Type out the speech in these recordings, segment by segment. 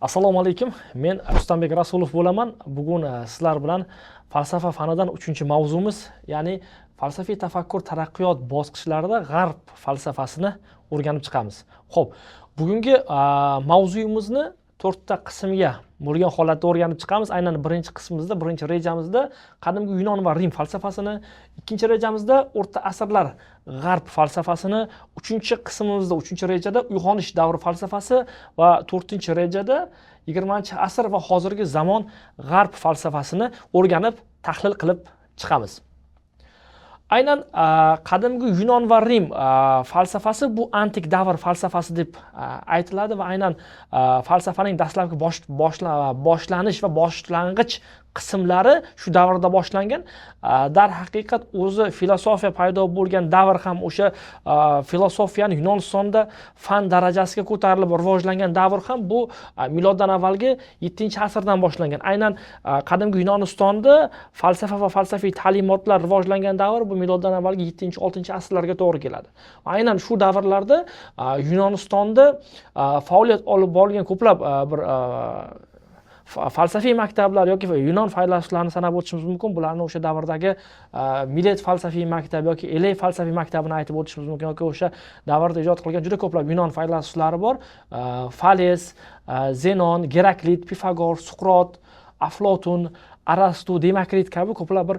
Assalomu alaykum, men Rustambek Rasulov bo'laman. Bugun sizlar bilan falsafa fanidan uchinchi mavzumiz, ya'ni falsafiy tafakkur taraqqiyot bosqichlarida g'arb falsafasini o'rganib chiqamiz. Xo'p, bugungi mavzuyimizni to'rtta qismga bo'lgan holatda o'rganib chiqamiz. Aynan birinchi qismimizda, birinchi rejamizda qadimgi Yunon va Rim falsafasini, ikkinchi rejamizda o'rta asrlar g'arb falsafasini, uchinchi qismimizda, uchinchi rejada uyg'onish davri falsafasi va to'rtinchi rejada 20-asr va hozirgi zamon g'arb falsafasini o'rganib, tahlil qilib chiqamiz. Aynan qadimgi Yunon va Rim falsafasi bu antik davr falsafasi deb aytiladi va aynan falsafaning dastlabki boshlanish va boshlang'ich qismlari shu davrda boshlangan. Darhaqiqat o'zi filosofiya paydo bo'lgan davr ham o'sha filosofiyani Yunonistonda fan darajasiga ko'tarilib rivojlangan davr ham bu miloddan avvalgi 7-asrdan boshlangan. Aynan qadimgi Yunonistonda falsafa va falsafiy ta'limotlar rivojlangan davr bu miloddan avvalgi 7-6-asrlarga to'g'ri keladi. Aynan shu davrlarda Yunonistonda faoliyat olib borgan ko'plab bir falsafiy maktablar yoki yunon faylasuflarini sanab o'tishimiz mumkin. Bularni o'sha davrdagi Milet falsafiy maktabi yoki Eley falsafiy maktabini aytib o'tishimiz mumkin yoki o'sha davrda ijod qilgan juda ko'plab yunon faylasuflari bor. Fales, Zenon, Geraklit, Pifagor, Suqrot, Aflotun, Arastu, Demokrit kabi ko'plab bir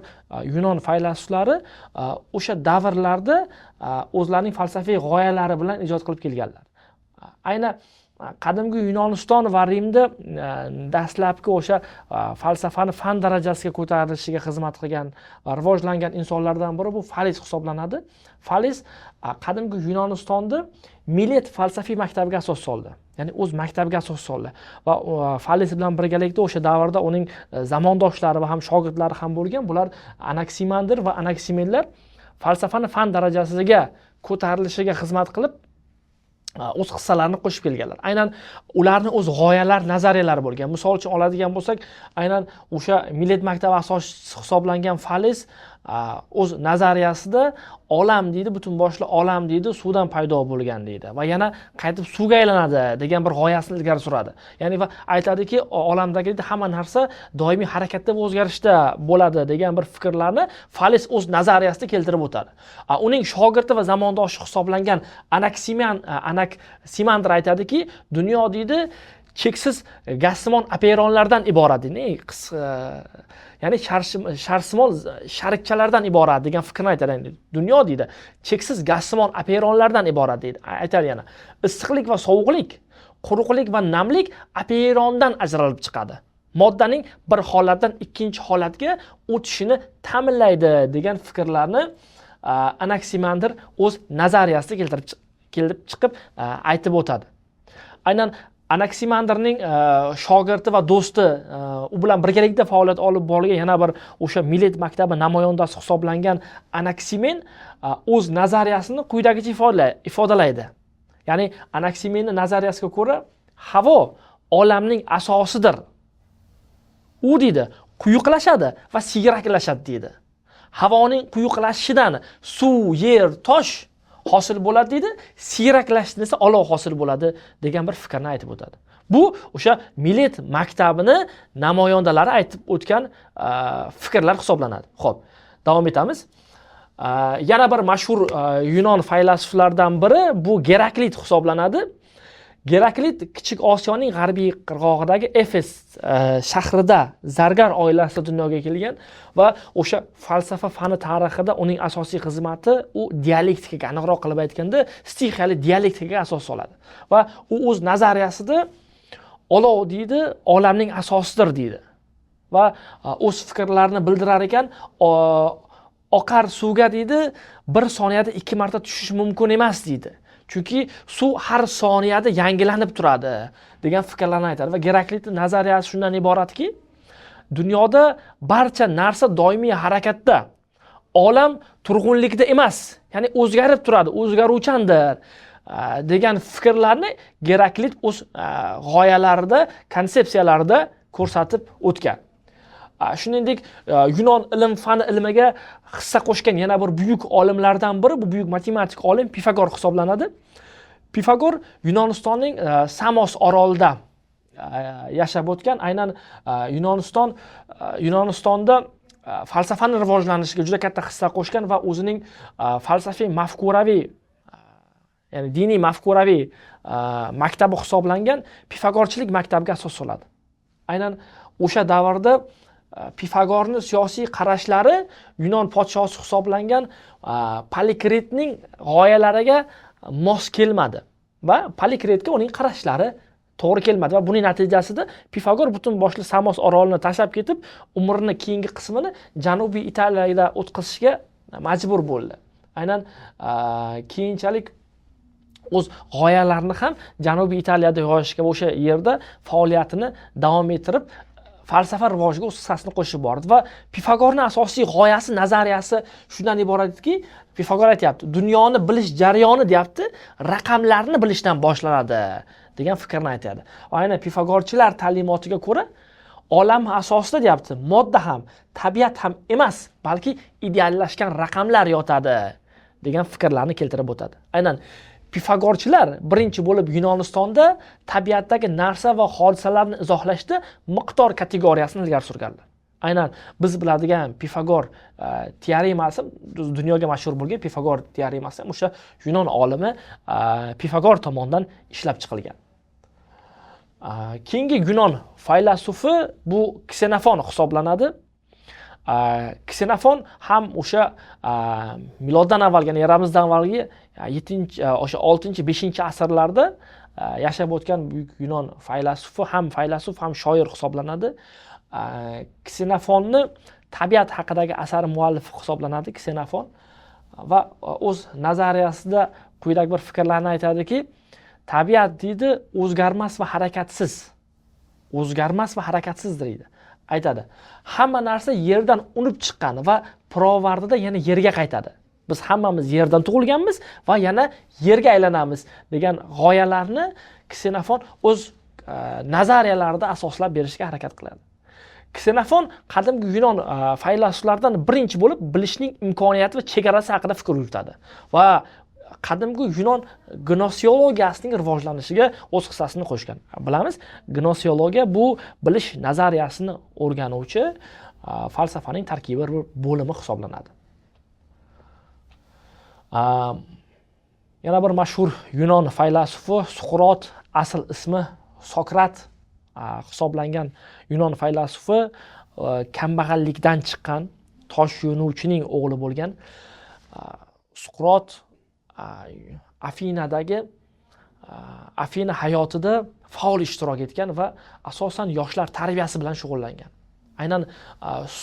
yunon faylasuflari o'sha davrlarda o'zlarining falsafiy g'oyalari bilan ijod qilib kelganlar. Aynan qadimgi Yunoniston va Rimda dastlabki o'sha falsafani fan darajasiga ko'tarilishiga xizmat qilgan va rivojlangan insonlardan biri bu Fales hisoblanadi. Fales qadimgi Yunonistonda Milet falsafiy maktabiga asos soldi, ya'ni o'z maktabiga asos soldi va Fales bilan birgalikda o'sha davrda uning zamondoshlari va ham shogirdlari ham bo'lgan. Bular Anaksimandr va Anaksimenlar falsafani fan darajasiga ko'tarilishiga xizmat qilib, o'z hissalarini qo'shib kelganlar. Aynan ularni o'z g'oyalar, nazariyalari bo'lgan. Misol uchun oladigan bo'lsak, aynan o'sha Milet maktabi asoschisi hisoblangan Fales o'z nazariyasida olam deydi, butun boshli olam deydi, suvdan paydo bo'lgan deydi va yana qaytib suvga aylanadi degan bir g'oyasini ilgari suradi. Ya'ni va aytadiki, olamdagi deydi, hamma narsa doimiy harakatda va o'zgarishda bo'ladi degan bir fikrlarni Fales o'z nazariyasida keltirib o'tadi. Uning shogirdi va zamondoshi hisoblangan Anaksimandr aytadiki, dunyo deydi, cheksiz gazsimon apeironlardan iborat deydi. Ya'ni sharsimon sharikchalardan iborat degan fikrni aytadi. Endi dunyo deydi, cheksiz gazsimon apeironlardan iborat deydi. Aytadi yana, issiqlik va sovuqlik, quruqlik va namlik apeirondan ajralib chiqadi. Moddaning bir holatdan ikkinchi holatga o'tishini ta'minlaydi degan fikrlarni Anaksimandr o'z nazariyasida kelib chiqib aytib o'tadi. Aynan Anaksimandrning shogirdi va do'sti, u bilan birgalikda faoliyat olib borgan yana bir o'sha Milet maktabi namoyandasi hisoblangan Anaksimen o'z nazariyasini quyidagicha ifodalaydi. Ya'ni Anaksimenning nazariyasiga ko'ra, havo olamning asosidir. U deydi, quyuqlashadi va siyraklashadi deydi. Havoning quyuqlashishidan suv, yer, tosh hosil bo'ladi deydi, siyraklashishdan esa olov hosil bo'ladi degan bir fikrni aytib o'tadi. Bu o'sha Milet maktabini namoyandalari aytib o'tgan fikrlar hisoblanadi. Xo'p, davom etamiz. Yana bir mashhur yunon faylasuflaridan biri bu Geraklit hisoblanadi. Geraklit Kichik Osiyoning g'arbiy qirg'og'idagi Efes shahrida zargar oilasida dunyoga kelgan va o'sha falsafa fani tarixida uning asosiy xizmati u dialektikaga, aniqroq qilib aytganda, stixiyali dialektikaga asos soladi. Va u o'z nazariyasida olov deydi, olamning asosidir deydi. Va o'z fikrlarini bildirar ekan, oqar suvga deydi, bir soniyada ikki marta tushish mumkin emas deydi. Chunki suv har soniyada yangilanib turadi degan fikrlarni aytadi. Va Geraklit nazariyasi shundan iboratki, dunyoda barcha narsa doimiy harakatda. Olam turg'unlikda emas, ya'ni o'zgarib turadi, o'zgaruvchandir degan fikrlarni Geraklit o'z g'oyalarida, konsepsiyalarida ko'rsatib o'tgan. Shuningdek, yunon ilm fani ilmiga hissa qo'shgan yana bir buyuk olimlardan biri bu buyuk matematik olim Pifagor hisoblanadi. Pifagor Yunonistonning Samos orolida yashab o'tgan. Aynan Yunonistonda falsafani rivojlanishiga juda katta hissa qo'shgan va o'zining falsafiy mafkuraviy, ya'ni diniy mafkuraviy maktabi hisoblangan pifagorchilik maktabiga asos soladi. Aynan o'sha davrda Pifagorni siyosiy qarashlari Yunon podshosi hisoblangan Polikritning g'oyalariga mos kelmadi va Polikritga uning qarashlari to'g'ri kelmadi va buning natijasida Pifagor butun boshli Samos orolini tashlab ketib, umrini keyingi qismini Janubiy Italiyada o'tkazishga majbur bo'ldi. Aynan keyinchalik o'z g'oyalarini ham Janubiy Italiyada yoyishga va o'sha yerda faoliyatini davom ettirib, falsafa rivojiga o'z hissasini qo'shib bordi. Va Pifagorning asosiy g'oyasi, nazariyasi shundan iborat ediki, Pifagor aytyapti, dunyoni bilish jarayoni deyapti, raqamlarni bilishdan boshlanadi degan fikrni aytadi. Aynan pifagorchilar ta'limotiga ko'ra, olam asosida deyapti, modda ham, tabiat ham emas, balki ideallashgan raqamlar yotadi degan fikrlarni keltirib o'tadi. Aynan pifagorchilar birinchi bo'lib Yunonistonda tabiatdagi narsa va hodisalarni izohlashda miqdor kategoriyasini ilgari surganlar. Aynan biz biladigan Pifagor teoremasi, dunyoga mashhur bo'lgan Pifagor teoremasi ham o'sha yunon olimi Pifagor tomonidan ishlab chiqilgan. Keyingi yunon faylasufi bu Ksenofon hisoblanadi. Ksenofon ham o'sha miloddan avvalgi, ya'ni eramizdan avvalgi yettinchi, o'sha oltinchi, beshinchi asrlarda yashab o'tgan buyuk yunon faylasufi, ham faylasuf, ham shoir hisoblanadi. Ksenofonni tabiat haqidagi asari muallifi hisoblanadi Ksenofon va o'z nazariyasida quyidagi bir fikrlarni aytadiki, tabiat deydi, o'zgarmas va harakatsiz, o'zgarmas va harakatsiz deydi. Aytadi, hamma narsa yerdan unib chiqqan va pirovardida yana yerga qaytadi. Biz hammamiz yerdan tug'ilganmiz va yana yerga aylanamiz degan g'oyalarni Ksenofon o'z nazariyalarida asoslab berishga harakat qiladi. Ksenofon qadimgi yunon faylasuflaridan birinchi bo'lib bilishning imkoniyati va chegarasi haqida fikr yuritadi va qadimgi yunon gnoseologiyasining rivojlanishiga o'z hissasini qo'shgan. Bilamiz, gnoseologiya bu bilish nazariyasini o'rganuvchi falsafaning tarkibiy bir bo'limi hisoblanadi. Yana bir mashhur yunon faylasufi Suqrot, asl ismi Sokrat hisoblangan yunon faylasufi kambag'allikdan chiqqan tosh yo'nuvchining o'g'li bo'lgan. Suqrot Afinadagi Afina hayotida faol ishtirok etgan va asosan yoshlar tarbiyasi bilan shug'ullangan. Aynan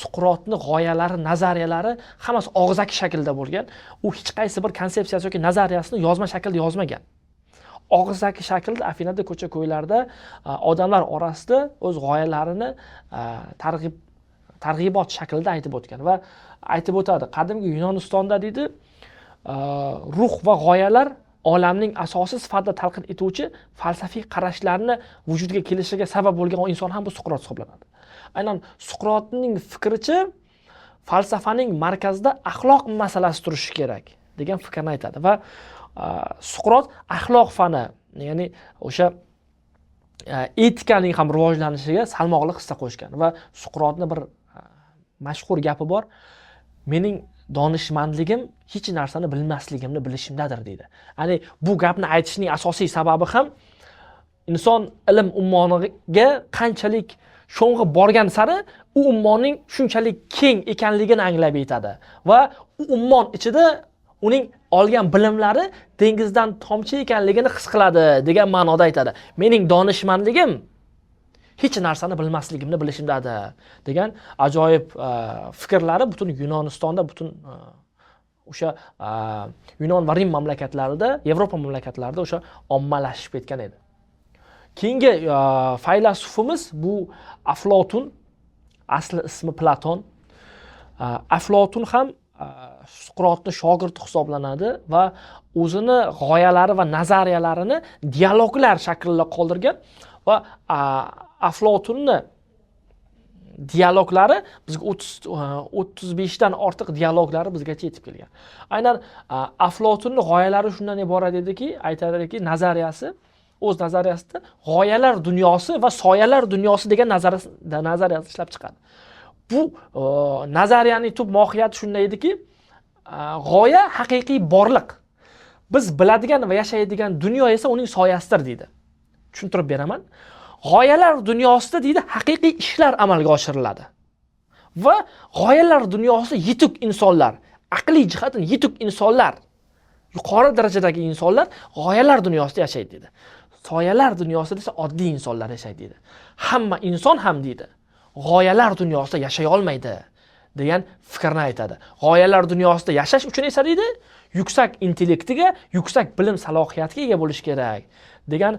Suqrotni g'oyalari, nazariyalari hammasi og'zaki shaklda bo'lgan. U hech qaysi bir konsepsiyasi yoki nazariyasini yozma shaklda yozmagan. Og'zaki shaklda Afinada ko'cha-ko'ylarda odamlar orasida o'z g'oyalarini targ'ibot shaklida aytib o'tgan va aytib o'tadi. Qadimgi Yunonistonda deydi, ruh va g'oyalar olamning asosi sifatida talqin etuvchi falsafiy qarashlarni vujudga kelishiga sabab bo'lgan inson ham bu Suqrot hisoblanadi. Aynan Suqrotning fikricha falsafaning markazida axloq masalasi turishi kerak degan fikrni aytadi va Suqrot axloq fani, ya'ni o'sha etikaning ham rivojlanishiga salmoqli hissa qo'shgan va Suqrotni bir mashhur gapi bor: mening donishmandligim hech narsani bilmasligimni bilishimdadir deydi. Ya'ni bu gapni aytishning asosiy sababi ham inson ilm ummoniga qanchalik sho'ng'ib borgan sari u ummonning shunchalik keng ekanligini anglab yetadi va u ummon ichida uning olgan bilimlari dengizdan tomchi ekanligini his qiladi degan ma'noda aytadi. Mening donishmandligim hech narsani bilmasligimni bilishimdadir degan ajoyib fikrlari butun Yunonistonda, butun o'sha Yunon va Rim mamlakatlarida, Yevropa mamlakatlarida o'sha ommalashib ketgan edi. Keyingi faylasufimiz bu Aflotun, asli ismi Platon. Aflotun ham Suqrotni shogirdi hisoblanadi va o'zini g'oyalari va nazariyalarini dialoglar shaklida qoldirgan va Aflotunni dialoglari bizga 35dan ortiq dialoglari bizgacha yetib kelgan. Aynan Aflotunni g'oyalari shundan iborat ediki, aytadiki, nazariyasi o'z nazariyasida g'oyalar dunyosi va soyalar dunyosi degan nazariyasini ishlab chiqadi. Bu nazariyaning tub mohiyati shunda ediki, g'oya haqiqiy borliq. Biz biladigan va yashaydigan dunyo esa uning soyasidir deydi. Tushuntirib beraman. G'oyalar dunyosida deydi haqiqiy ishlar amalga oshiriladi. Va g'oyalar dunyosida yetuk insonlar, aqliy jihatdan yetuk insonlar, yuqori darajadagi insonlar g'oyalar dunyosida yashaydi deydi. Soyalar dunyosida esa oddiy insonlar yashaydi deydi. Hamma inson ham deydi g'oyalar dunyosida yashay olmaydi degan fikrni aytadi. G'oyalar dunyosida yashash uchun esa deydi yuksak intellektiga, yuksak bilim salohiyatiga ega bo'lish kerak degan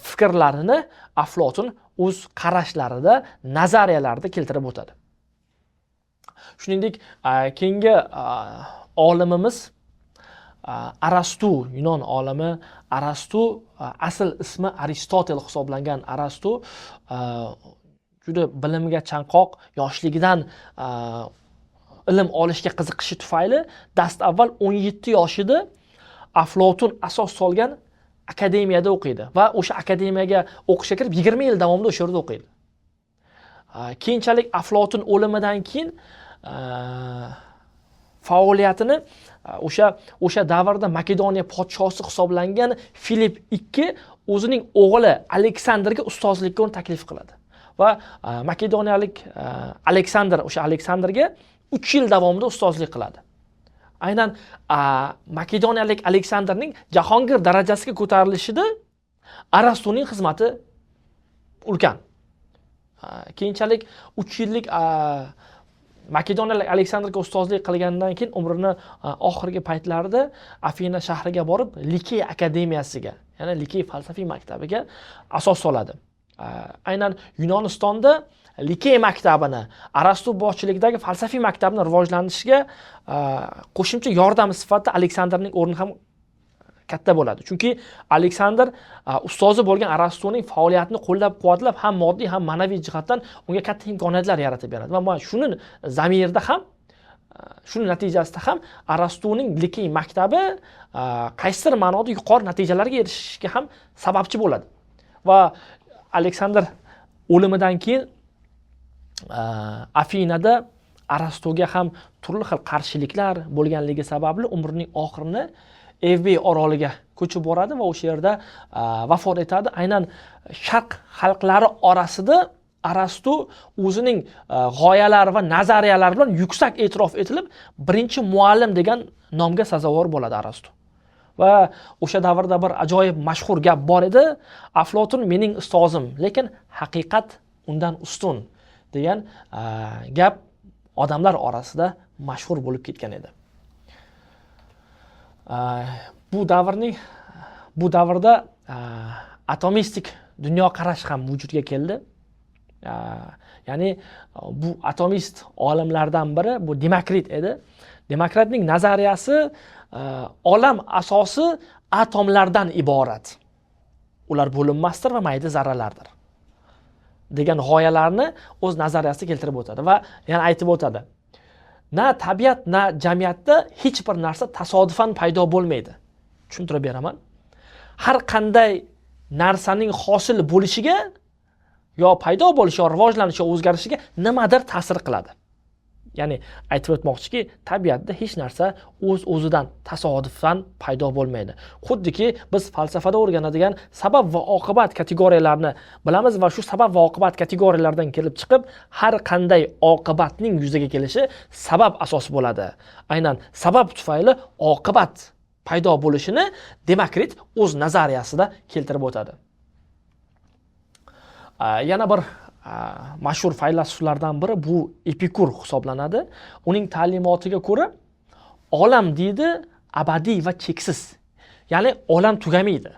fikrlarini Aflotun o'z qarashlarida, nazariyalarida keltirib o'tadi. Shuningdek, keyingi olimimiz Arastu, yunon olimi Arastu, asl ismi Aristotel hisoblangan Arastu juda bilimga chanqoq, yoshligidan ilm olishga qiziqishi tufayli dastavval 17 yoshida Aflotun asos solgan akademiyada o'qiydi va o'sha akademiyaga o'qishga kirib 20 yil davomida o'sha yerda o'qiydi. Keyinchalik Aflotun o'limidan keyin faoliyatini o'sha davrda Makedoniya podshosi hisoblangan Filip ikki o'zining o'g'li Aleksandrga ustozlikka uni taklif qiladi. Va makedoniyalik Aleksandr o'sha Aleksandrga 3 yil davomida ustozlik qiladi. Aynan makedoniyalik Aleksandrning jahongir darajasiga ko'tarilishida Arastuning xizmati ulkan. Keyinchalik 3 yillik makedoniyalik Aleksandrga ustozlik qilgandan keyin umrini oxirgi paytlarida Afina shahriga borib Likey akademiyasiga, ya'ni Likey falsafiy maktabiga asos soladi. Aynan Yunonistonda Likey maktabini, Arastu boshchiligidagi falsafiy maktabni rivojlanishiga qo'shimcha yordam sifatida Aleksandrning o'rni ham katta bo'ladi. Chunki Aleksandr ustozi bo'lgan Arastuning faoliyatini qo'llab-quvvatlab, ham moddiy, ham ma'naviy jihatdan unga katta imkoniyatlar yaratib beradi. Va mana shuni zamirida ham, shuni natijasida ham Arastuning Likey maktabi qaysidir ma'noda yuqori natijalarga erishishga ham sababchi bo'ladi. Va Aleksandr o'limidan keyin Afinada Arastuga ham turli xil qarshiliklar bo'lganligi sababli umrining oxirini Evbey oroliga ko'chib boradi va o'sha yerda vafot etadi. Aynan sharq xalqlari orasida Arastu o'zining g'oyalari va nazariyalari bilan yuksak e'tirof etilib, birinchi muallim degan nomga sazovor bo'ladi Arastu. Va o'sha davrda bir ajoyib mashhur gap bor edi: Aflotun mening ustozim, lekin haqiqat undan ustun degan gap odamlar orasida mashhur bo'lib ketgan edi. Bu davrda atomistik dunyoqarash ham vujudga keldi. Ya'ni bu atomist olimlardan biri bu Demokrit edi. Demokritning nazariyasi olam asosi atomlardan iborat. Ular bo'linmasdir va mayda zarralardir degan g'oyalarni o'z nazariyasida keltirib o'tadi va yana aytib o'tadi. Na tabiat, na jamiyatda hech bir narsa tasodifan paydo bo'lmaydi. Tushuntirib beraman. Har qanday narsaning hosil bo'lishiga yo paydo bo'lishi, yo rivojlanishi, yo o'zgarishiga nimadir ta'sir qiladi. Ya'ni aytib o'tmoqchiki, tabiatda hech narsa o'z-o'zidan tasodifan paydo bo'lmaydi. Xuddiki biz falsafada o'rganadigan sabab va oqibat kategoriyalarini bilamiz va shu sabab va oqibat kategoriyalaridan kelib chiqib, har qanday oqibatning yuzaga kelishi sabab asos bo'ladi. Aynan sabab tufayli oqibat paydo bo'lishini Demokrit o'z nazariyasida keltirib o'tadi. Yana bir mashhur faylasuflardan biri bu Epikur hisoblanadi. Uning ta'limotiga ko'ra olam deydi abadiy va cheksiz. Ya'ni olam tugamaydi.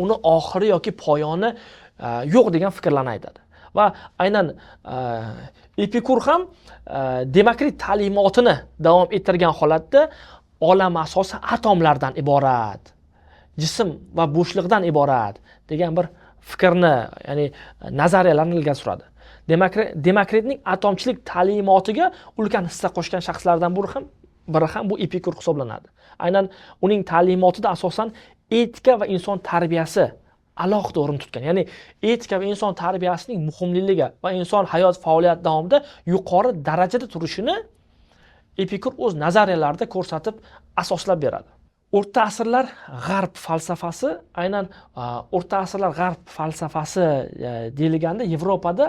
Uni oxiri yoki poyoni yo'q degan fikrlarni aytadi. Va aynan Epikur ham Demokrit ta'limotini davom ettirgan holatda olam asosi atomlardan iborat, jism va bo'shliqdan iborat degan bir fikrni, ya'ni nazariyalarni ilgari suradi. Demokritning atomchilik ta'limotiga ulkan hissa qo'shgan shaxslardan biri ham bu Epikur hisoblanadi. Aynan uning ta'limotida asosan etika va inson tarbiyasi alohida o'rin tutgan. Ya'ni etika va inson tarbiyasining muhimligi va inson hayot faoliyati davomida yuqori darajada turishini Epikur o'z nazariyalarida ko'rsatib, asoslab beradi. O'rta asrlar g'arb falsafasi, aynan o'rta asrlar g'arb falsafasi deyilganda Yevropada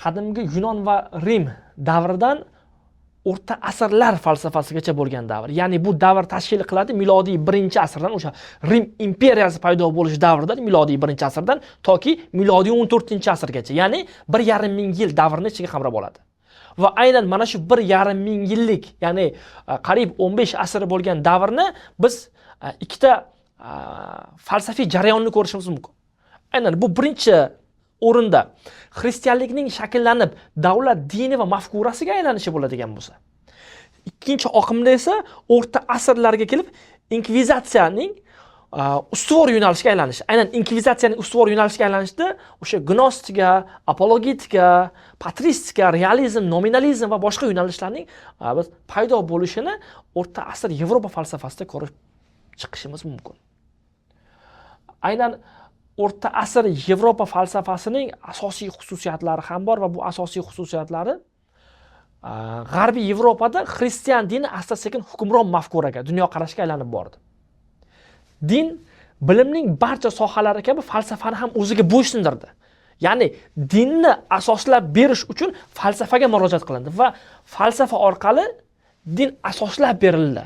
qadimgi Yunon va Rim davridan o'rta asrlar falsafasigacha bo'lgan davr. Ya'ni bu davr tashkil qiladi milodiy 1-asrdan, o'sha Rim imperiyasi paydo bo'lish davridan, milodiy 1-asrdan toki milodiy 14-asrgacha, ya'ni 1,5 ming yil davrni ichiga qamrab oladi. Va aynan mana shu 1,5 ming yillik, ya'ni qariyb 15 asr bo'lgan davrni biz ikkita falsafiy jarayonni ko'rishimiz mumkin. Aynan bu birinchi o'rinda xristianlikning shakllanib davlat dini va mafkurasiga aylanishi bo'ladigan bo'lsa, ikkinchi oqimda esa o'rta asrlarga kelib inkvizatsiyaning ustuvor yo'nalishga aylanishi. Aynan inkvizatsiyaning ustuvor yo'nalishga aylanishida o'sha gnostika, apologetika, patristika, realizm, nominalizm va boshqa yo'nalishlarning biz paydo bo'lishini o'rta asr Yevropa falsafasida ko'rib chiqishimiz mumkin. Aynan o'rta asr Yevropa falsafasining asosiy xususiyatlari ham bor va bu asosiy xususiyatlari G'arbiy Yevropada xristian dini asta-sekin hukmron mafkuraga, dunyoqarashga aylanib bordi. Din bilimning barcha sohalari kabi falsafani ham o'ziga bo'ysundirdi. Ya'ni dinni asoslab berish uchun falsafaga murojaat qilindi va falsafa orqali din asoslab berildi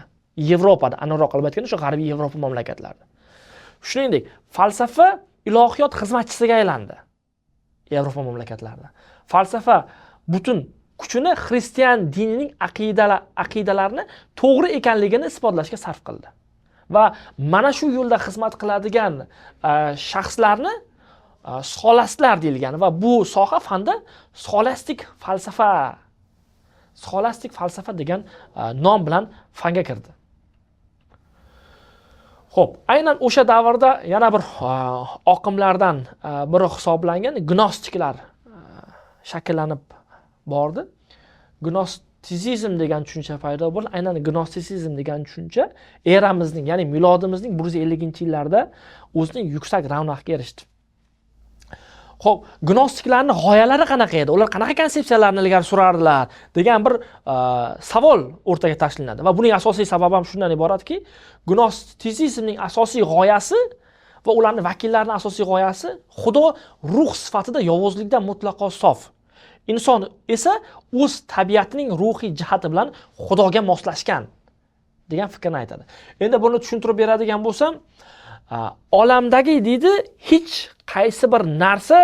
Yevropada, aniqroq qilib aytganda o'sha G'arbiy Yevropa mamlakatlarida. Shuningdek, falsafa ilohiyot xizmatchisiga aylandi Yevropa mamlakatlarida. Falsafa butun kuchini xristian dinining aqidalarini to'g'ri ekanligini isbotlashga sarf qildi. Va mana shu yo'lda xizmat qiladigan shaxslarni sxolastlar deyilgan va bu soha fanda sxolastik falsafa degan nom bilan fanga kirdi. Xo'p, aynan o'sha davrda yana bir oqimlardan biri hisoblangan gnostiklar shakllanib bordi. Gnostitsizm degan tushuncha paydo bo'ldi. Aynan gnostitsizm degan tushuncha eramizning, ya'ni milodimizning 150-yillarida o'zining yuksak ravnaqiga erishdi. Xo'p, gnostiklarning g'oyalari qanaqa edi? Ular qanaqa konsepsiyalarni ilgari surardilar degan bir savol o'rtaga tashlanadi. Va buning asosiy sababi ham shundan iboratki, gnostitsizmning asosiy g'oyasi va ularning vakillarining asosiy g'oyasi Xudo ruh sifatida yovuzlikdan mutlaqo sof. Inson esa o'z tabiatining ruhiy jihati bilan Xudoga moslashgan degan fikrni aytadi. Endi buni tushuntirib beradigan bo'lsam, olamdagi deydi hech qaysi bir narsa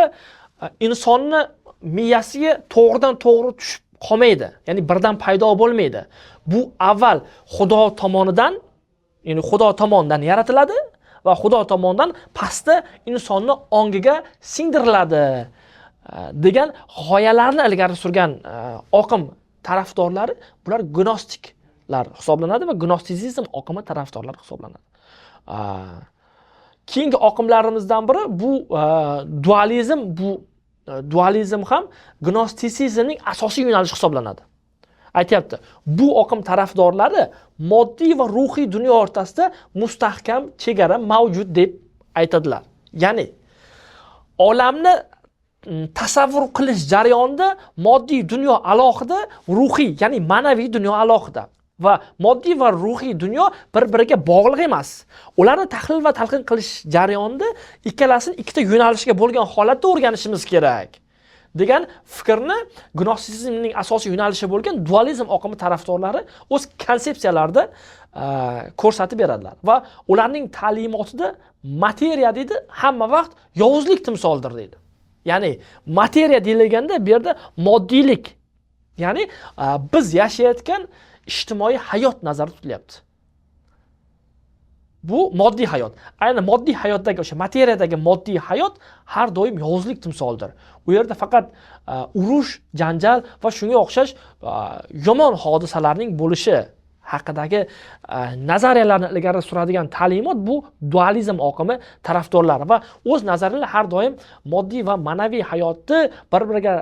insonni miyasiga to'g'ridan to'g'ri tushib qolmaydi, ya'ni birdan paydo bo'lmaydi. Bu avval Xudo tomonidan, ya'ni Xudo tomonidan yaratiladi va Xudo tomonidan pastda insonni ongiga singdiriladi degan g'oyalarni ilgari surgan oqim tarafdorlari bular gnostiklar hisoblanadi va gnostitsizm oqimi tarafdorlari hisoblanadi. Keyingi oqimlarimizdan biri bu dualizm. Bu dualizm ham gnostitsizmning asosiy yo'nalishi hisoblanadi. Aytyapti, bu oqim tarafdorlari moddiy va ruhiy dunyo o'rtasida mustahkam chegara mavjud deb aytadilar. Ya'ni olamni tasavvur qilish jarayonida moddiy dunyo alohida, ruhiy, ya'ni ma'naviy dunyo alohida va moddiy va ruhiy dunyo bir-biriga bog'liq emas. Ularni tahlil va talqin qilish jarayonida ikkalasini ikkita yo'nalishga bo'lgan holatda o'rganishimiz kerak degan fikrni gnostitsizmning asosiy yo'nalishi bo'lgan dualizm oqimi tarafdorlari o'z konsepsiyalarida ko'rsatib beradilar va ularning ta'limotida materiya deydi hamma vaqt yovuzlik timsolidir deydi. Ya'ni materiya deyilganda bu yerda moddiylik, ya'ni biz yashayotgan ijtimoiy hayot nazarda tutilyapti. Bu moddiy hayot. Aynan moddiy hayotdagi o'sha materiyadagi moddiy hayot har doim yovuzlik timsolidir. U yerda faqat urush, janjal va shunga o'xshash yomon hodisalarning bo'lishi haqidagi nazariyalarni ilgari suradigan ta'limot bu dualizm oqimi tarafdorlari va o'z nazariyalari har doim moddiy va ma'naviy hayotni bir-biriga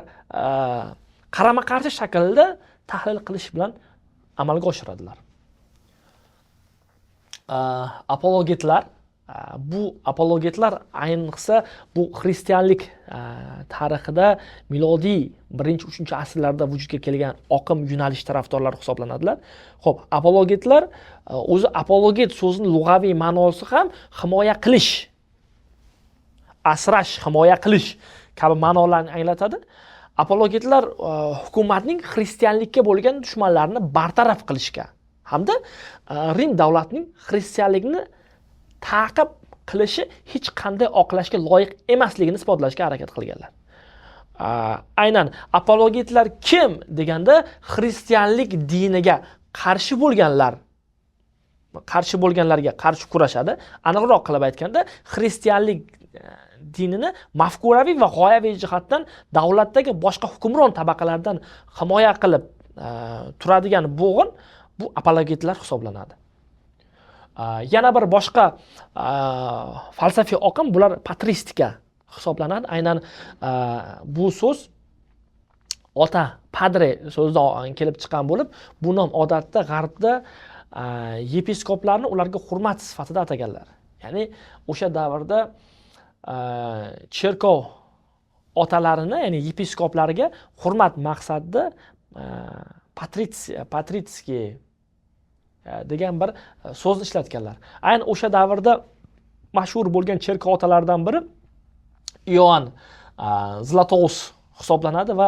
qarama-qarshi shaklda tahlil qilish bilan amalga oshiradilar. Apologetlar Bu apologetlar ayniqsa bu xristianlik tarixida milodiy 1-3 asrlarda vujudga kelgan oqim yo'nalish tarafdorlari hisoblanadilar. Xo'p, apologetlar o'zi apologet so'zining lug'aviy ma'nosi ham himoya qilish, asrash, himoya qilish kabi ma'nolarni anglatadi. Apologetlar hukumatning xristianlikka bo'lgan dushmanlarini bartaraf qilishga hamda Rim davlatining xristianlikni ta'qib qilishi hech qanday oqlashga loyiq emasligini isbotlashga harakat qilganlar. Aynan apologetlar kim deganda xristianlik diniga qarshi bo'lganlarga qarshi kurashadi. Aniqroq qilib aytganda, xristianlik dinini mafkuraviy va g'oyaviy jihatdan davlatdagi boshqa hukmron tabaqalardan himoya qilib turadigan bo'g'in bu apologetlar hisoblanadi. Yana bir boshqa falsafiy oqim bular patristika hisoblanadi. Aynan bu so'z ota, padre so'zidan kelib chiqqan bo'lib, bu nom odatda g'arbda yepiskoplarni ularga hurmat sifatida ataganlar. Ya'ni o'sha davrda cherkov otalarini, ya'ni yepiskoplarga hurmat maqsadida patritskiy degan bir so'zni ishlatganlar. Aynan o'sha davrda mashhur bo'lgan cherkov otalaridan biri Ioann Zlatoust hisoblanadi va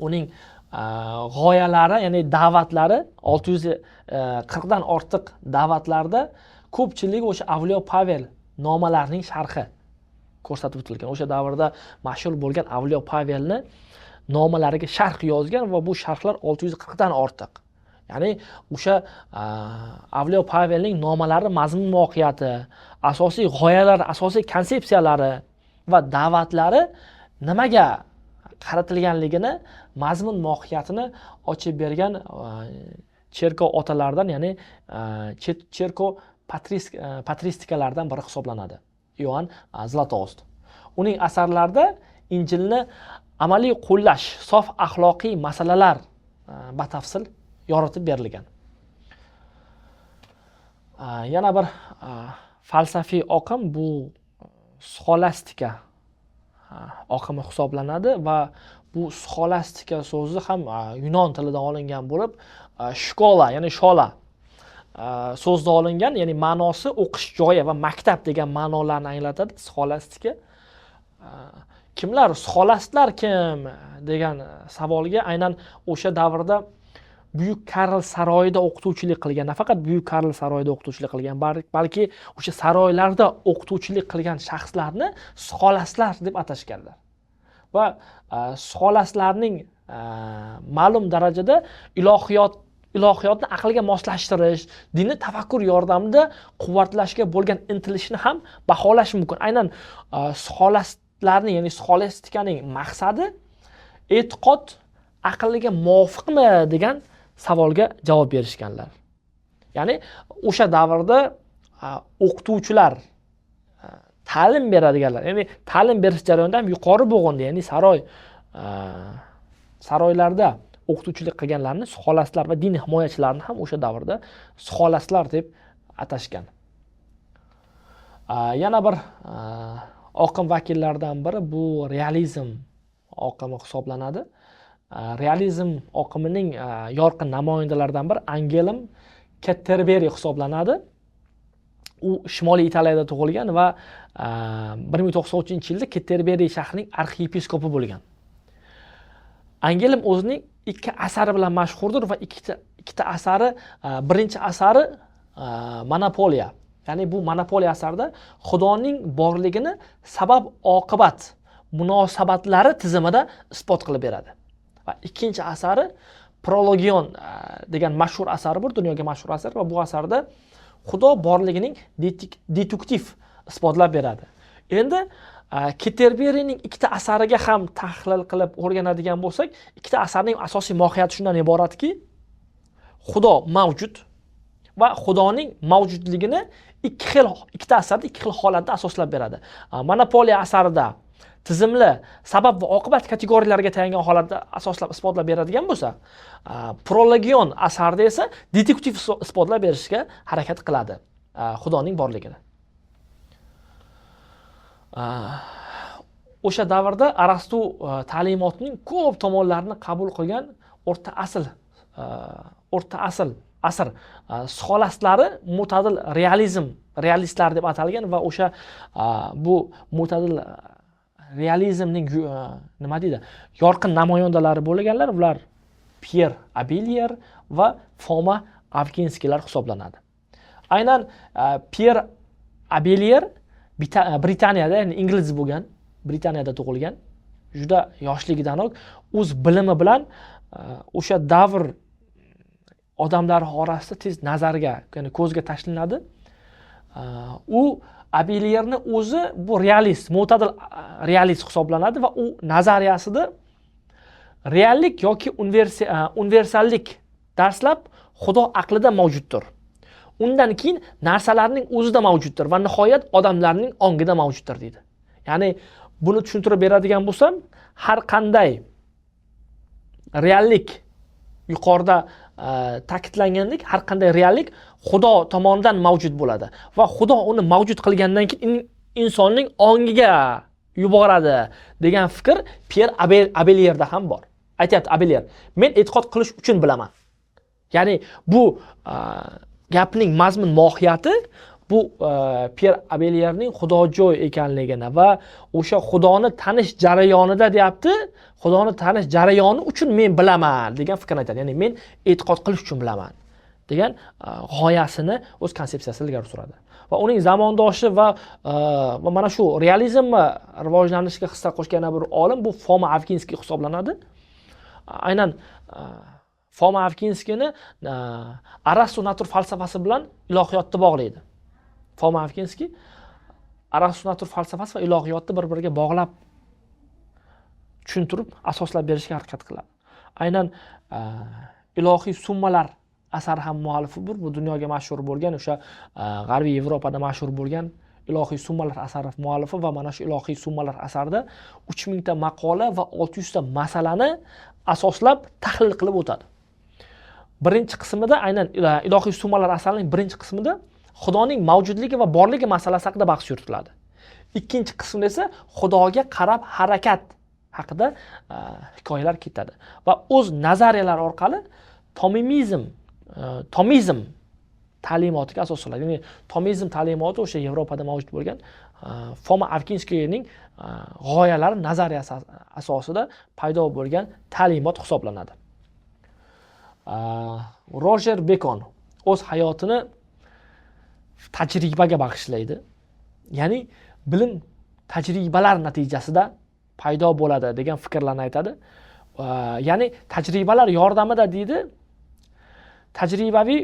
uning g'oyalari, ya'ni da'vatlari 640 dan ortiq da'vatlarda ko'pchiligi o'sha Avliyo Pavel nomalarining sharhi ko'rsatib o'tilgan. O'sha davrda mashhur bo'lgan Avliyo Pavelni nomalariga sharh yozgan va bu sharhlar 640 dan ortiq. Ya'ni o'sha Avliyo Pavelning nomalari mazmun mohiyati, asosiy g'oyalari, asosiy konsepsiyalari va da'vatlari nimaga qaratilganligini, mazmun mohiyatini ochib bergan cherkov otalaridan, ya'ni cherkov patristikalardan biri hisoblanadi Ioann Zlatoust. Uning asarlarida Injilni amaliy qo'llash, sof axloqiy masalalar batafsil yoritib berilgan. Yana bir falsafiy oqim bu sxolastika oqimi hisoblanadi va bu sxolastika so'zi ham yunon tilidan olingan bo'lib, shkola, ya'ni shola so'zidan olingan, ya'ni ma'nosi o'qish joyi va maktab degan ma'nolarni anglatadi sxolastika. Kimlar sxolastlar kim degan savolga aynan o'sha davrda Buyuk Karl saroyida o'qituvchilik qilgan, nafaqat Buyuk Karl saroyida o'qituvchilik qilgan, balki o'sha saroylarda o'qituvchilik qilgan shaxslarni sxolastlar deb atashganlar. Va sxolastlarning ma'lum darajada ilohiyotni aqlga moslashtirish, dinni tafakkur yordamida quvvatlashga bo'lgan intilishni ham baholash mumkin. Aynan sxolastlarning, ya'ni sxolastikaning maqsadi e'tiqod aqlga muvofiqmi degan savolga javob berishganlar. Ya'ni o'sha davrda o'qituvchilar, ta'lim beradiganlar, ya'ni ta'lim berish jarayonida ham yuqori bo'g'inda, ya'ni saroylarda o'qituvchilik qilganlarni sxolastlar va din himoyachilarini ham o'sha davrda sxolastlar deb atashgan. Yana bir oqim vakillaridan biri bu realizm oqimi hisoblanadi. Realizm oqimining yorqin namoyandalaridan biri Angelm Ketterberi hisoblanadi. U Shimoliy Italiyada tug'ilgan va 1093-yilda Ketterberi shahrining arxiyepiskopi bo'lgan. Angelm o'zining ikki asari bilan mashhurdir va ikkita asari, birinchi asari Monopoliya. Ya'ni bu Monopoliya asarida Xudoning borligini sabab oqibat munosabatlari tizimida isbot qilib beradi. Va ikkinchi asari Prologion degan mashhur asari bor, dunyoga mashhur asar va bu asarda Xudo borligining deduktiv isbotlab beradi. Endi Ketterberining ikkita asariga ham tahlil qilib o'rganadigan bo'lsak, ikkita asarning asosiy mohiyati shundan iboratki, Xudo mavjud va Xudoning mavjudligini ikkita asarda ikki xil holatda asoslab beradi. Monopoliya asarida tizimli sabab va oqibat kategoriyalariga tayangan holatda asoslab isbotlab beradigan bo'lsa, Prologion asarida esa deduktiv isbotlab berishga harakat qiladi, Xudoning borligini. O'sha davrda Arastu ta'limotining ko'p tomonlarini qabul qilgan o'rta asr sxolastlari mo'tadil realistlar deb atalgan va o'sha bu mo'tadil realizmning nima deydi, yorqin namoyandalari bo'lganlar ular Pyer Abelyer va Foma Avkinskiylar hisoblanadi. Aynan Pyer Abelyer Britaniyada, ya'ni ingliz bo'lgan, Britaniyada tug'ilgan, juda yoshligidanoq o'z bilimi bilan o'sha davr odamlari orasida tez nazarga, ya'ni ko'zga tashlanadi. U Abelyerni o'zi bu realist, mo'tadil realist hisoblanadi va u nazariyasida reallik yoki universallik dastlab Xudo aqlida mavjuddir. Undan keyin narsalarning o'zida mavjuddir va nihoyat odamlarning ongida mavjuddir deydi. Ya'ni buni tushuntirib beradigan bo'lsam, har qanday reallik yuqorida ta'kidlangandek, har qanday reallik Xudo tomonidan mavjud bo'ladi va Xudo uni mavjud qilgandan keyin insonning ongiga yuboradi degan fikr Pyer Abelyerda ham bor. Aytyapti Abelyer, men e'tiqod qilish uchun bilaman. Ya'ni bu gapning mazmun mohiyati bu Pyer Abelyerning xudojo'y ekanligini va o'sha Xudoni tanish jarayonida deyapti, Xudoni tanish jarayoni uchun men bilaman degan fikrni aytadi. Ya'ni men e'tiqod qilish uchun bilaman degan g'oyasini o'z konsepsiyasida ilgari suradi. Va uning zamondoshi va mana shu realizmni rivojlanishiga hissa qo'shgan yana bir olim bu Foma Avkinskiy hisoblanadi. Aynan Foma Avkinskiyni Arastu natur falsafasi bilan ilohiyotni bog'laydi. Foma Avkinskiy Arastu natur falsafasi va ilohiyotni bir-biriga bog'lab tushuntirib, asoslab berishga harakat qiladi. Aynan ilohiy summalar asari ham muallifi bu dunyoga mashhur bo'lgan, o'sha G'arbiy Yevropada mashhur bo'lgan ilohiy summalar asari muallifi va mana shu ilohiy summalar asarida 3000 ta maqola va 600 ta masalani asoslab tahlil qilib o'tadi. Birinchi qismida aynan ilohiy summalar asarining birinchi qismida Xudoning mavjudligi va borligi masalasi haqida bahs yuritiladi. Ikkinchi qismida esa Xudoga qarab harakat haqida hikoyalar ketadi va o'z nazariyalari orqali tomizm ta'limotiga asos soladi. Ya'ni tomizm ta'limoti o'sha Yevropada mavjud bo'lgan Foma Avkinskiyning g'oyalari nazariyasi asosida paydo bo'lgan ta'limot hisoblanadi. Rojer Bekon o'z hayotini tajribaga bag'ishlaydi. Ya'ni bilim tajribalar natijasida paydo bo'ladi degan fikrlarni aytadi. Ya'ni tajribalar yordamida deydi, tajribaviy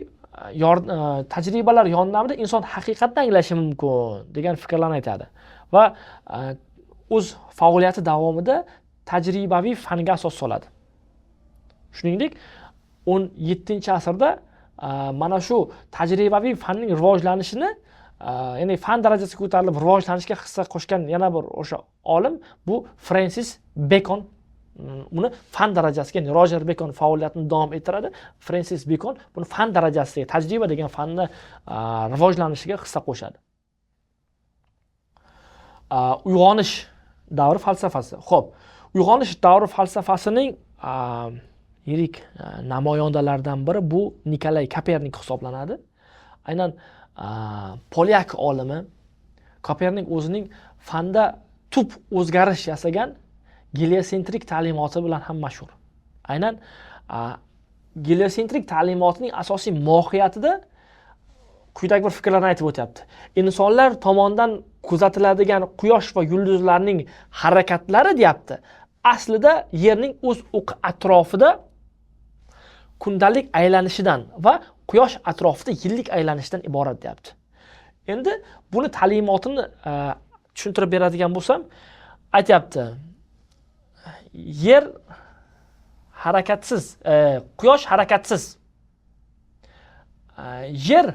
tajribalar yordamida inson haqiqatni anglashi mumkin degan fikrlarni aytadi. Va o'z faoliyati davomida tajribaviy fanga asos soladi. Shuningdek, 17-asrda mana shu tajribaviy fanning rivojlanishini, ya'ni fan darajasiga ko'tarilib rivojlanishga hissa qo'shgan yana bir o'sha olim bu Frensis Bekon. Uni fan darajasiga, ya'ni Rojer Bekon faoliyatini davom ettiradi. Frensis Bekon buni fan darajasiga, tajriba degan fanni rivojlanishiga hissa qo'shadi. Uyg'onish davri falsafasi. Xo'p, uyg'onish davri falsafasining yirik namoyandalaridan biri bu Nikolay Kopernik hisoblanadi. Aynan polyak olimi Kopernik o'zining fanda tub o'zgarish yasagan geliosentrik ta'limoti bilan ham mashhur. Aynan geliosentrik ta'limotining asosiy mohiyatida quyidagi bir fikrlarni aytib o'tyapti. Insonlar tomonidan kuzatiladigan quyosh va yulduzlarning harakatlari deyapti, aslida Yerning o'z o'qi atrofida kundalik aylanishidan va quyosh atrofida yillik aylanishidan iborat deyapti. Endi buni ta'limotini tushuntirib beradigan bo'lsam, aytyapti, Yer harakatsiz, quyosh harakatsiz. Yer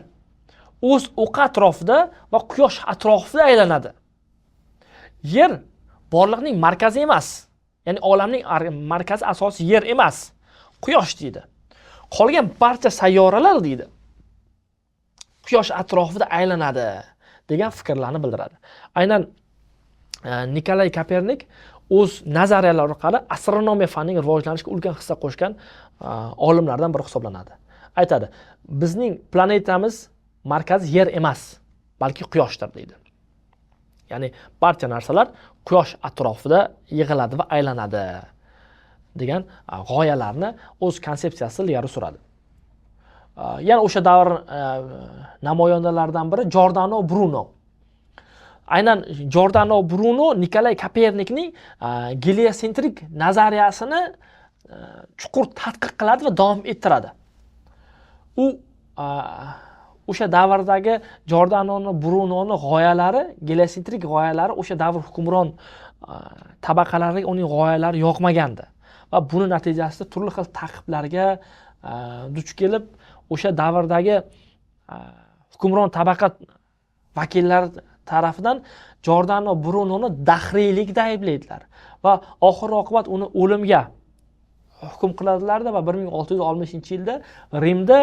o'z o'qi atrofida va quyosh atrofida aylanadi. Yer borliqning markazi emas. Ya'ni olamning markazi asosi Yer emas, quyosh deydi. Qolgan barcha sayyoralar deydi, quyosh atrofida aylanadi degan fikrlarni bildiradi. Aynan Nikolay Kopernik o'z nazariyalari orqali astronomiya fanining rivojlanishiga ulkan hissa qo'shgan olimlardan biri hisoblanadi. Aytadi, bizning planetamiz markazi Yer emas, balki Quyoshdir deydi. Ya'ni barcha narsalar Quyosh atrofida yig'iladi va aylanadi degan g'oyalarni o'z konsepsiyasida ilgari suradi. Yana o'sha davr namoyandalaridan biri Jordano Bruno. Aynan Jordano Bruno Nikolay Kopernikning geliosentrik nazariyasini chuqur tadqiq qiladi va davom ettiradi. U o'sha davrdagi Jordano Brunoni g'oyalari, geliosentrik g'oyalari o'sha davr hukmron tabaqalariga uning g'oyalari yoqmagandi va buni natijasida turli xil ta'qiblarga duch kelib, o'sha davrdagi hukmron tabaqa vakillari tarafidan Jordano Brunoni dahriylikda ayblaydilar va oxir oqibat uni o'limga hukm qiladilarda va 1660-yilda Rimda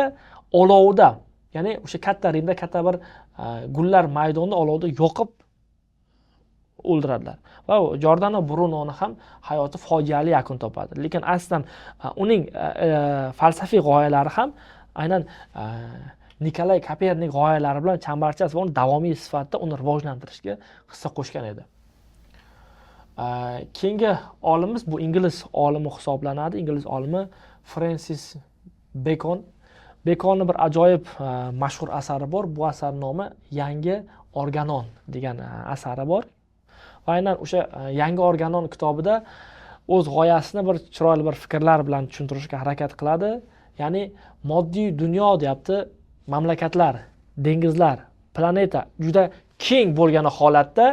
olovda, ya'ni o'sha katta Rimda katta bir gullar maydonida olovda yoqib o'ldiradilar va Jordano Brunoni ham hayoti fojiali yakun topadi. Lekin aslan uning falsafiy g'oyalari ham aynan Nikolay Kopernik g'oyalari bilan chambarchas va uni davomiy sifatida uni rivojlantirishga hissa qo'shgan edi. Keyingi olimimiz bu ingliz olimi hisoblanadi. Ingliz olimi Frensis Bekon. Bekonni bir ajoyib mashhur asari bor. Bu asar nomi Yangi Organon degan asari bor. Va aynan o'sha Yangi Organon kitobida o'z g'oyasini bir chiroyli bir fikrlar bilan tushuntirishga harakat qiladi. Ya'ni moddiy dunyo deyapti, mamlakatlar, dengizlar, planeta juda keng bo'lgani holatda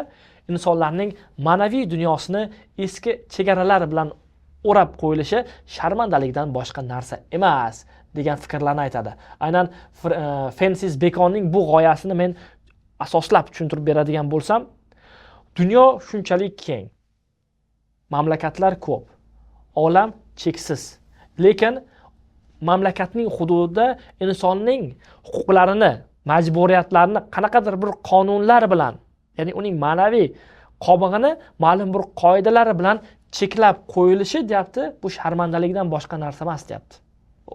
insonlarning ma'naviy dunyosini eski chegaralar bilan o'rab qo'yilishi sharmandalikdan boshqa narsa emas degan fikrlarni aytadi. Aynan Frensis Bekonning bu g'oyasini men asoslab tushuntirib beradigan bo'lsam, dunyo shunchalik keng, mamlakatlar ko'p, olam cheksiz, lekin mamlakatning hududida insonning huquqlarini, majburiyatlarini qanaqadir bir qonunlar bilan, ya'ni uning ma'naviy qobig'ini ma'lum bir qoidalar bilan cheklab qo'yilishi deyapti, bu sharmandalikdan boshqa narsa emas deyapti.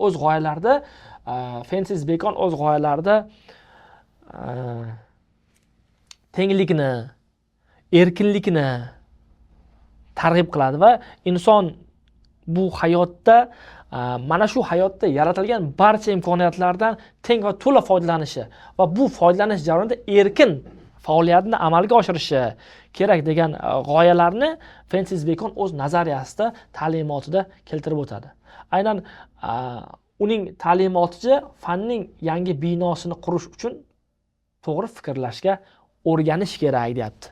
O'z g'oyalarida Frensis Bekon o'z g'oyalarida tenglikni, erkinlikni targ'ib qiladi va inson bu hayotda, mana shu hayotda yaratilgan barcha imkoniyatlardan teng va to'la foydalanishi va bu foydalanish jarayonida erkin faoliyatini amalga oshirishi kerak degan g'oyalarni Frensis Bekon o'z nazariyasida, ta'limotida keltirib o'tadi. Aynan uning ta'limoticha fanning yangi binosini qurish uchun to'g'ri fikrlashga o'rganish kerak deyapti.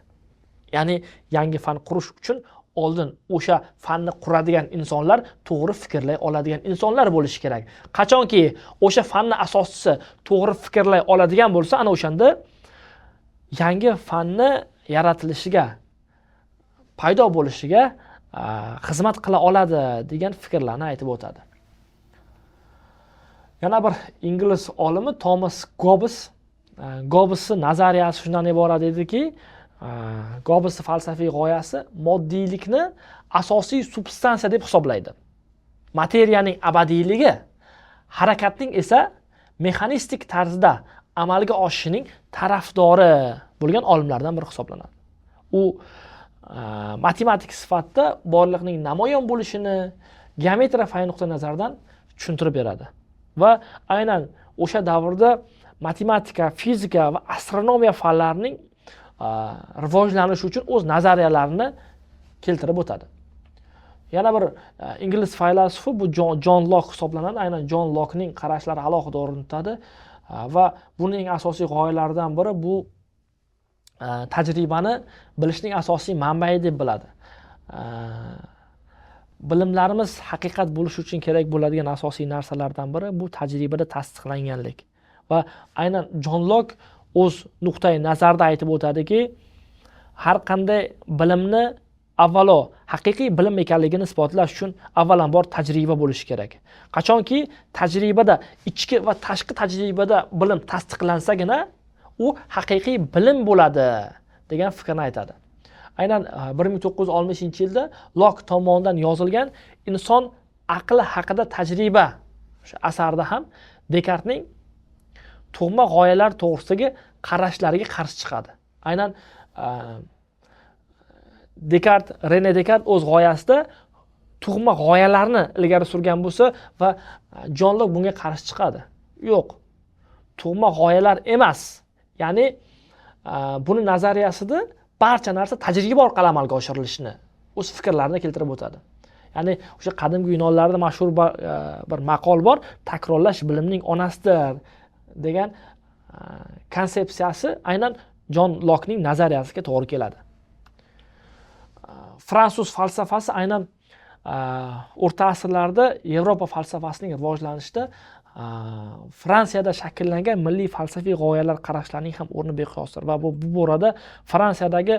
Ya'ni yangi fan qurish uchun oldin o'sha fanni quradigan insonlar to'g'ri fikrlay oladigan insonlar bo'lishi kerak. Qachonki o'sha fanni asoschisi to'g'ri fikrlay oladigan bo'lsa, ana o'shanda yangi fanni yaratilishiga, paydo bo'lishiga xizmat qila oladi degan fikrlarni aytib o'tadi. Yana bir ingliz olimi Thomas Gobbs. Gobbsning nazariyasi shundan iborat ediki, Gobbsning falsafiy g'oyasi moddiylikni asosiy substansiya deb hisoblaydi. Materiyaning abadiyligi, harakatning esa mexanistik tarzda amalga oshishining tarafdori bo'lgan olimlardan biri hisoblanadi. U matematik sifatida borliqning namoyon bo'lishini geometriya fani nuqtai nazaridan tushuntirib beradi. Va aynan o'sha davrda matematika, fizika va astronomiya fanlarining rivojlanishi uchun o'z nazariyalarini keltirib o'tadi. Yana bir ingliz faylasufi bu Jon Lok hisoblanadi. Aynan Jon Lokning qarashlari alohida o'rin tutadi va buning asosiy g'oyalaridan biri bu tajribani bilishning asosiy manbai deb biladi. Bilimlarimiz haqiqat bo'lishi uchun kerak bo'ladigan asosiy narsalardan biri bu tajribada tasdiqlanganlik. Va aynan Jon Lok o'z nuqtai nazarida aytib o'tadiki, har qanday bilimni avvalo haqiqiy bilim ekanligini isbotlash uchun avvalambor tajriba bo'lishi kerak. Qachonki tajribada, ichki va tashqi tajribada bilim tasdiqlansagina u haqiqiy bilim bo'ladi degan fikrni aytadi. Aynan 1960-yilda Lok tomonidan yozilgan Inson aqli haqida tajriba o'sha asarida ham Dekartning tug'ma g'oyalar to'g'risidagi qarashlariga qarshi chiqadi. Aynan Dekart, Rene Dekart o'z g'oyasida tug'ma g'oyalarni ilgari surgan bo'lsa va Jon Lok bunga qarshi chiqadi. Yo'q, tug'ma g'oyalar emas. Ya'ni buni nazariyasida barcha narsa tajriba orqali amalga oshirilishini o'z fikrlarini keltirib o'tadi. Ya'ni o'sha qadimgi yunonlarda mashhur bir maqol bor, takrorlash bilimning onasidir degan konsepsiyasi aynan Jon Lokning nazariyasiga to'g'ri keladi. Fransuz falsafasi aynan o'rta asrlarda Yevropa falsafasining rivojlanishida Fransiyada shakllangan milliy falsafiy g'oyalar qarashlarining ham o'rni beqiyosdir va bu borada Fransiyadagi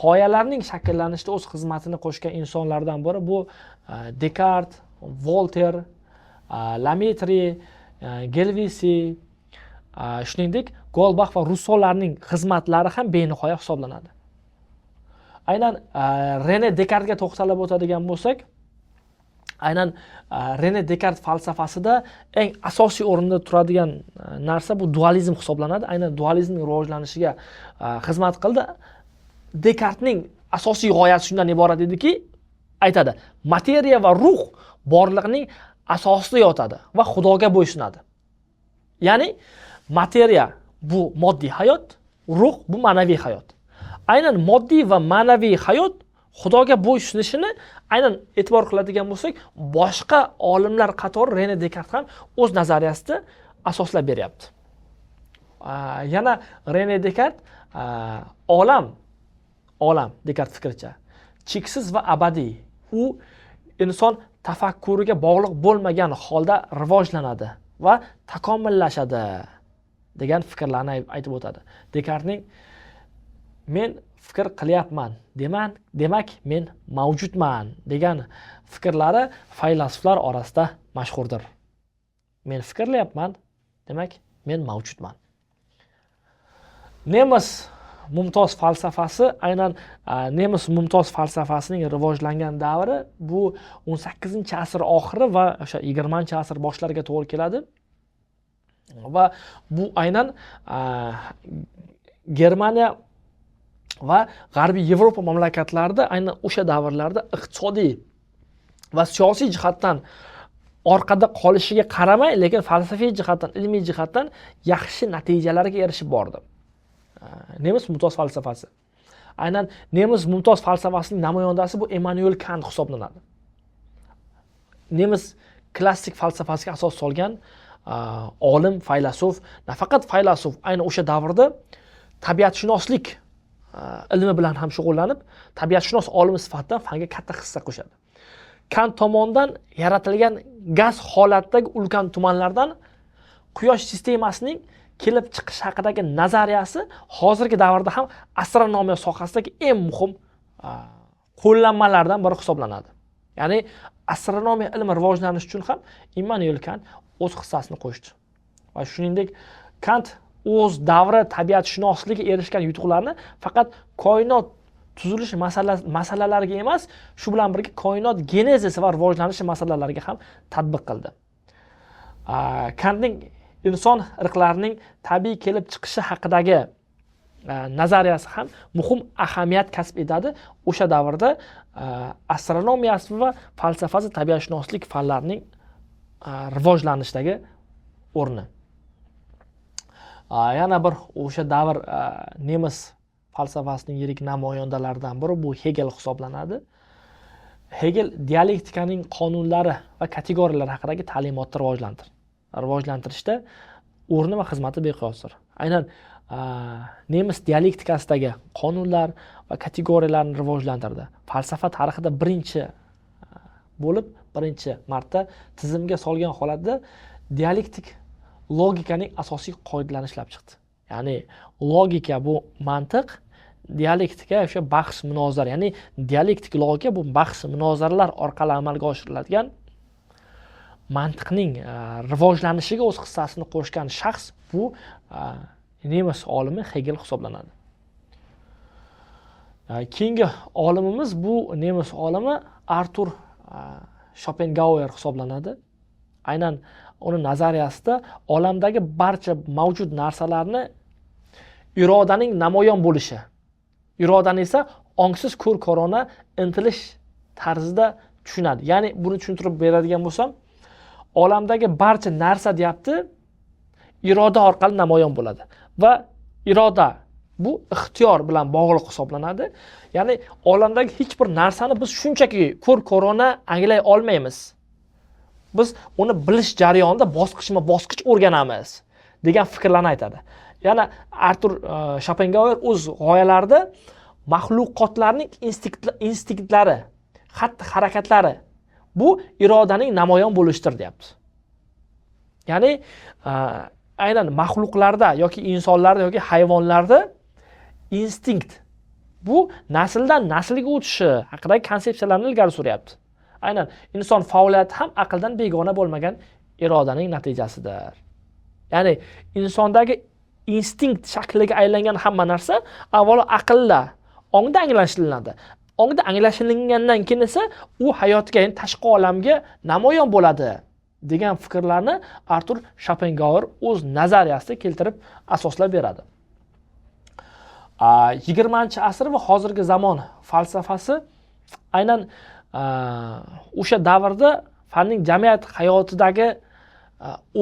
g'oyalarning shakllanishida o'z xizmatini qo'shgan insonlardan biri bu Dekart, Volter, Lametri, Gelvisi, shuningdek Golbax va Russolarning xizmatlari ham benihoya hisoblanadi. Aynan Rene Dekartga to'xtalib o'tadigan bo'lsak, aynan Rene Dekart falsafasida eng asosiy o'rinda turadigan narsa bu dualizm hisoblanadi. Aynan dualizmning rivojlanishiga xizmat qildi. Dekartning asosiy g'oyasi shundan iborat ediki, aytadi, materiya va ruh borliqning asosida yotadi va Xudoga bo'ysunadi. Ya'ni materiya bu moddiy hayot, ruh bu ma'naviy hayot. Aynan moddiy va ma'naviy hayot Xudoga bo'ysunishini aynan e'tibor qiladigan bo'lsak, boshqa olimlar qatori Rene Dekart ham o'z nazariyasida asoslab beryapti. Yana Rene Dekart olam Dekart fikricha cheksiz va abadiy. U inson tafakkuriga bog'liq bo'lmagan holda rivojlanadi va takomillashadi degan fikrlarni aytib o'tadi. Dekartning men fikr qilyapman, demak men mavjudman degan fikrlari faylasuflar orasida mashhurdir. Men fikrlayapman, demak men mavjudman. Nemis mumtoz falsafasi aynan nemis mumtoz falsafasining rivojlangan davri bu 18-asr oxiri va o'sha 20-asr boshlariga to'g'ri keladi. Va bu aynan Germaniya va G'arbiy Yevropa mamlakatlarida aynan o'sha davrlarda iqtisodiy va siyosiy jihatdan orqada qolishiga qaramay, lekin falsafiy jihatdan, ilmiy jihatdan yaxshi natijalarga erishib bordi. Nemis mumtoz falsafasi. Aynan nemis mumtoz falsafasining namoyandasi bu Emmanuel Kant hisoblanadi. Nemis klassik falsafasiga asos solgan olim, faylasuf, nafaqat faylasuf, aynan o'sha davrda tabiatshunoslik ilmi bilan ham shug'ullanib, tabiatshunos olim sifatida fanga katta hissa qo'shadi. Kant tomonidan yaratilgan gaz holatidagi ulkan tumanlardan quyosh sistemasining kelib chiqishi haqidagi nazariyasi hozirgi davrda ham astronomiya sohasidagi eng muhim qo'llanmalardan biri hisoblanadi. Ya'ni astronomiya ilmi rivojlanishi uchun ham Immanuel Kant o'z hissasini qo'shdi. Va shuningdek Kant o'z davri tabiatshunosligi erishgan yutuqlarni faqat koinot tuzilishi masalalariga emas, shu bilan birga koinot genezisi va rivojlanishi masalalariga ham tatbiq qildi. Kantning inson irqlarining tabiiy kelib chiqishi haqidagi nazariyasi ham muhim ahamiyat kasb etadi o'sha davrda astronomiyasi va falsafasi, tabiatshunoslik fanlarining rivojlanishidagi o'rni. Yana bir o'sha davr nemis falsafasining yirik namoyandalaridan biri bu Hegel hisoblanadi. Hegel dialektikaning qonunlari va kategoriyalari haqidagi ta'limotni rivojlantirishda o'rni va xizmati beqiyosdir. Aynan nemis dialektikasidagi qonunlar va kategoriyalarni rivojlantirdi. Falsafa tarixida birinchi bo'lib, birinchi marta tizimga solgan holatda dialektik logikaning asosiy qoidalarini ishlab chiqdi. Ya'ni logika bu mantiq, dialektika o'sha bahs munozara, ya'ni dialektik logika bu bahs munozaralar orqali amalga oshiriladigan mantiqning rivojlanishiga o'z hissasini qo'shgan shaxs bu nemis olimi Hegel hisoblanadi. Keyingi olimimiz bu nemis olimi Artur Shopengauer hisoblanadi. Aynan uni nazariyasida olamdagi barcha mavjud narsalarni irodaning namoyon bo'lishi, irodani esa ongsiz ko'r-ko'rona intilish tarzida tushunadi. Ya'ni buni tushuntirib beradigan bo'lsam, olamdagi barcha narsa deyapti, iroda orqali namoyon bo'ladi va iroda bu ixtiyor bilan bog'liq hisoblanadi. Ya'ni olamdagi hech bir narsani biz shunchaki ko'r-ko'rona anglay olmaymiz. Biz uni bilish jarayonida bosqichma-bosqich o'rganamiz degan fikrlarni aytadi. Yana Artur Shopengauer o'z g'oyalarida maxluqotlarning instinktlari, xatti-harakatlari bu irodaning namoyon bo'lishidir deyapti. Ya'ni aynan maxluqlarda yoki insonlarda yoki hayvonlarda instinkt bu nasldan naslga o'tishi haqidagi konsepsiyalarni ilgari suryapti. Aynan inson faoliyati ham aqldan begona bo'lmagan irodaning natijasidir. Ya'ni insondagi instinkt shakliga aylangan hamma narsa avvalo aqlda, ongda anglashilinadi. Ongda anglashilingandan keyin esa u hayotga, ya'ni tashqi olamga namoyon bo'ladi degan fikrlarni Artur Shopengauer o'z nazariyasida keltirib asoslab beradi. 20-asr va hozirgi zamon falsafasi aynan o'sha davrda fanning jamiyat hayotidagi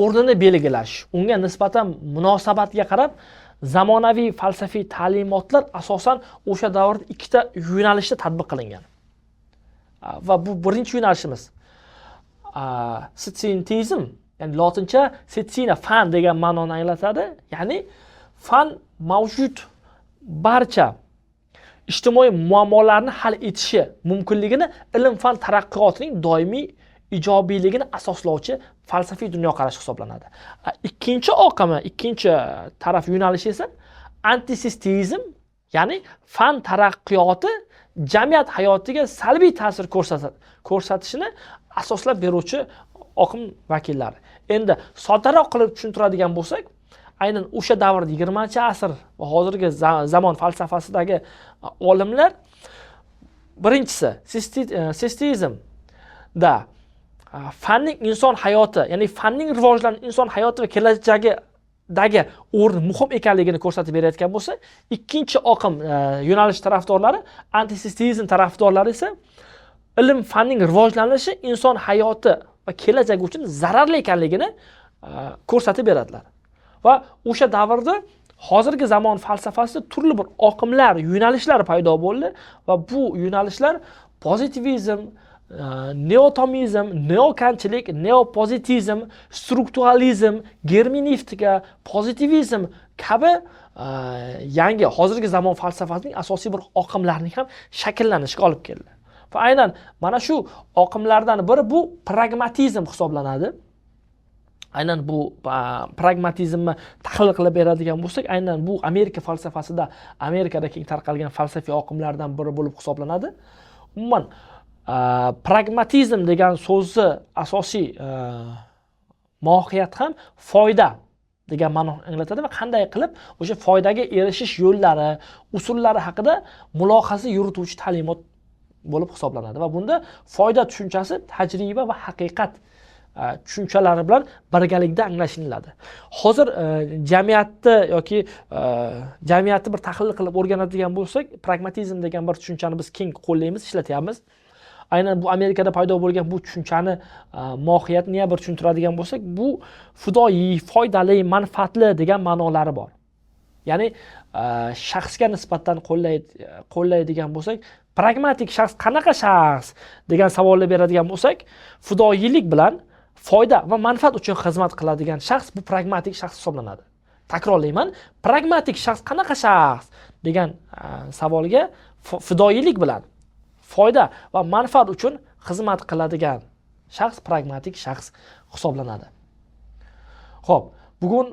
o'rnini belgilash, unga nisbatan munosabatga qarab zamonaviy falsafiy ta'limotlar asosan o'sha davrda ikkita yo'nalishda tatbiq qilingan. Va bu birinchi yo'nalishimiz scientizm, ya'ni lotincha scientia fan degan ma'noni anglatadi. Ya'ni fan mavjud barcha ijtimoiy muammolarni hal etishi mumkinligini ilm fan taraqqiyotining doimiy ijobiyligini asoslovchi falsafiy dunyoqarash hisoblanadi. Ikkinchi oqimi, ikkinchi taraf yo'nalishi esa antisistezm, ya'ni fan taraqqiyoti jamiyat hayotiga salbiy ta'sir ko'rsatishini asoslab beruvchi oqim vakillari. Endi soddaroq qilib tushuntiradigan bo'lsak, aynan o'sha davrda 20-asr va hozirgi zamon falsafasidagi olimlar birinchisi sistizmda fanning inson hayoti, ya'ni fanning rivojlanishi inson hayoti va kelajagidagi o'rni muhim ekanligini ko'rsatib berayotgan bo'lsa, ikkinchi oqim yo'nalish tarafdorlari, antisistezm tarafdorlari esa ilm fanning rivojlanishi inson hayoti va kelajagi uchun zararli ekanligini ko'rsatib beradilar. Va o'sha davrda hozirgi zamon falsafasida turli bir oqimlar, yo'nalishlar paydo bo'ldi va bu yo'nalishlar pozitivizm, neotomizm, neokantchilik, neopozitivizm, strukturalizm, germenevtika, pozitivizm kabi yangi hozirgi zamon falsafasining asosiy bir oqimlarining ham shakllanishiga olib keldi. Va aynan mana shu oqimlardan biri bu pragmatizm hisoblanadi. Aynan bu pragmatizmni tahlil qilib beradigan bo'lsak, aynan bu Amerika falsafasida, Amerikada keng tarqalgan falsafiy oqimlardan biri bo'lib hisoblanadi. Umuman, pragmatizm degan so'zni asosiy mohiyati ham foyda degan ma'noni anglatadi va qanday qilib o'sha foydaga erishish yo'llari, usullari haqida mulohaza yurituvchi ta'limot bo'lib hisoblanadi va bunda foyda tushunchasi tajriba va haqiqat tushunchalari bilan birgalikda anglashiladi. Hozir jamiyatni yoki jamiyatni bir tahlil qilib o'rganadigan bo'lsak, pragmatizm degan bir tushunchani biz keng qo'llaymiz, ishlatyapmiz. Aynan bu Amerikada paydo bo'lgan bu tushunchani mohiyatini yana bir tushuntiradigan bo'lsak, bu fidoyi, foydali, manfaatli degan ma'nolari bor. Ya'ni shaxsga nisbatan qo'llaydigan bo'lsak, pragmatik shaxs qanaqa shaxs degan savolni beradigan bo'lsak, fidoyilik bilan foyda va manfaat uchun xizmat qiladigan shaxs bu pragmatik shaxs hisoblanadi. Takrorlayman, pragmatik shaxs qanaqa shaxs degan savolga fidoyilik bilan foyda va manfaat uchun xizmat qiladigan shaxs pragmatik shaxs hisoblanadi. Xo'p, bugun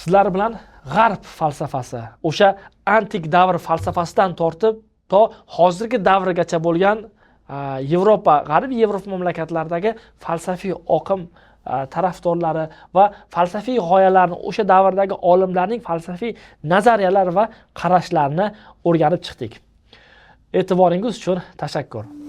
sizlar bilan g'arb falsafasi, o'sha antik davr falsafasidan tortib to hozirgi davrgacha bo'lgan Yevropa, g'arbiy Yevropa mamlakatlaridagi falsafiy oqim tarafdorlari va falsafiy g'oyalarni, o'sha davrdagi olimlarning falsafiy nazariyalari va qarashlarini o'rganib chiqdik. E'tiboringiz uchun tashakkur.